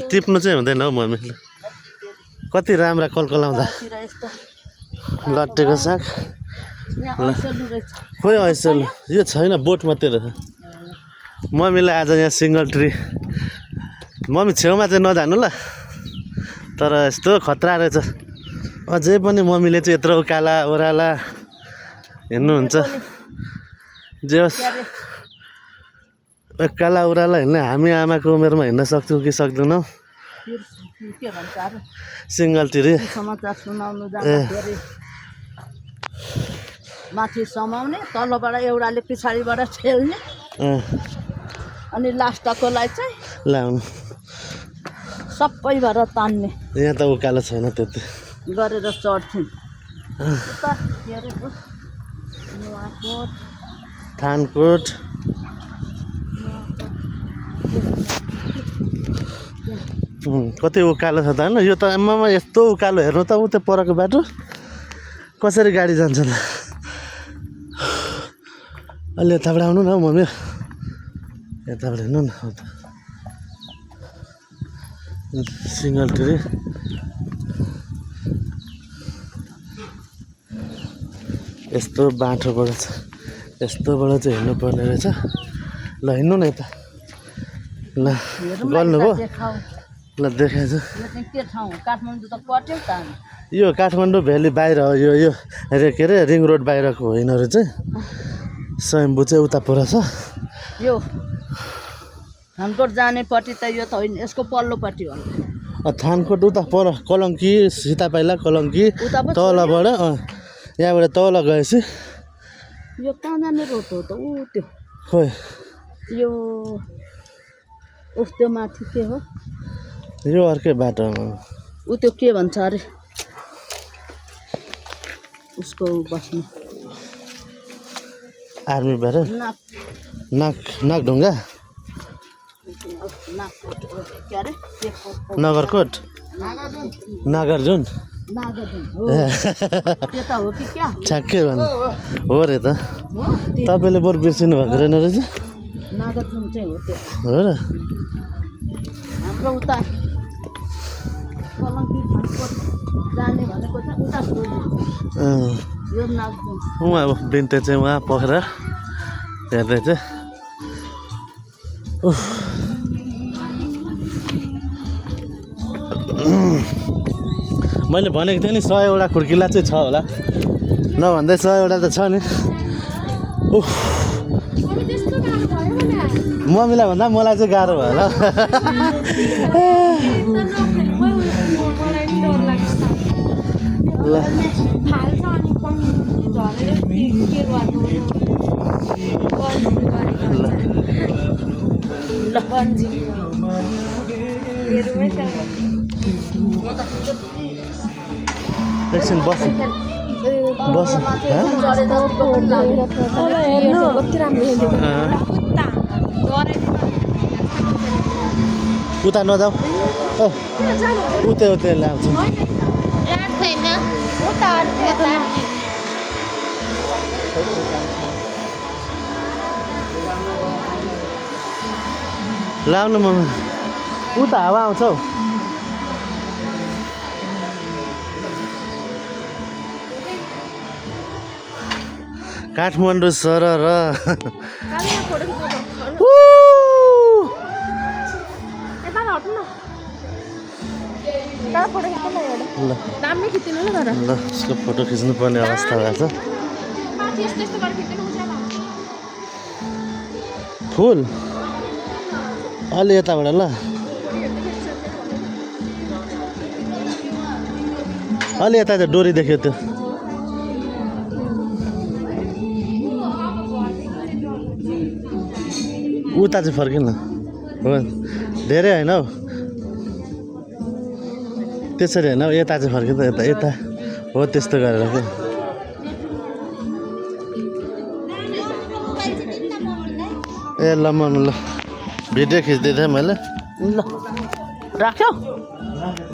टिप्नु चाहिँ हुँदैन हौ मम्मीले कति राम्रा कलकलाउँदा लट्टेको साग खोइ ऐसो यो छैन बोट मात्रै रहेछ मम्मीलाई आज यहाँ सिङ्गल ट्री मम्मी छेउमा चाहिँ नजानु ल तर यस्तो खतरा रहेछ अझै पनि मम्मीले चाहिँ यत्रो उकाला ओह्राला हिँड्नुहुन्छ जे होस् उकाला ओह्राला हिँड्ने हामी आमाको उमेरमा हिँड्न सक्छौँ कि सक्दैनौँ सिङ्गल ट्री माथि समाउने तलबाट एउटाले पछाडिबाट ठेल्ने अनि लास्टकोलाई चाहिँ लाउनु सबैबाट तान्ने यहाँ त उकालो छैन त्यति गरेर चढ्थ्यौँ के अरे नुवाकोट थानकोट कति उकालो छ त होइन यो त आमामा यस्तो उकालो हेर्नु त उतै परको बाटो कसरी गाडी जान्छ त अलि यताबाट आउनु न हौ मम्मी यताबाट हिँड्नु न सिङ्गल ट्री यस्तो बाटोबाट छ यस्तोबाट चाहिँ हिँड्नु पर्ने रहेछ ल हिँड्नु न यता ल गर्नुभयो ल देखाएछ यो काठमाडौँ भ्याली बाहिर हो यो के अरे रिङ रोड बाहिरको होइनहरू चाहिँ स्वयम्भू चाहिँ उता पर छ यो थानकोट जानेपट्टि त यो त होइन यसको पल्लोपट्टि हो थानकोट उता पर कलङ्की सीतापाइला कलङ्की तलबाट यहाँबाट तल गएपछि यो कहाँ जाने रोड हो त ऊ त्यो खोइ यो उस त्यो माथि के हो यो अर्कै बाटो ऊ त्यो के भन्छ अरे उसको बस्नु आर्मी बाहिर नाकढुङ्गा नगरकोट नागार्जुन ठ्याक्कै भन्नु हो रे त तपाईँले बरु बिर्सिनु भएको रहेन रहेछ हो र हाम्रो उता अब बिन्ते चाहिँ उहाँ पोखरा हेर्दै चाहिँ मैले भनेको थिएँ नि 100वटा खुड्किला चाहिँ छ होला नभन्दै 100वटा त छ नि मम्मीलाई भन्दा मलाई चाहिँ गाह्रो भयो ल एकछिन बस उता नजाऊ उतै ल्याउँछु लाउनु मम्मी उता हावा आउँछ हौ काठमाडौँ सरर ल उसको फोटो खिच्नु पर्ने अवस्था भएको छ फुल अलि यताबाट ल अलि यता त डोरी देख्यो त्यो उता चाहिँ फर्किन हो धेरै होइन हौ त्यसरी होइन हौ यता चाहिँ फर्किँदा यता यता हो त्यस्तो गरेर क्या ए ल मन ल भिडियो खिच्दै थिएँ मैले ल राख्यो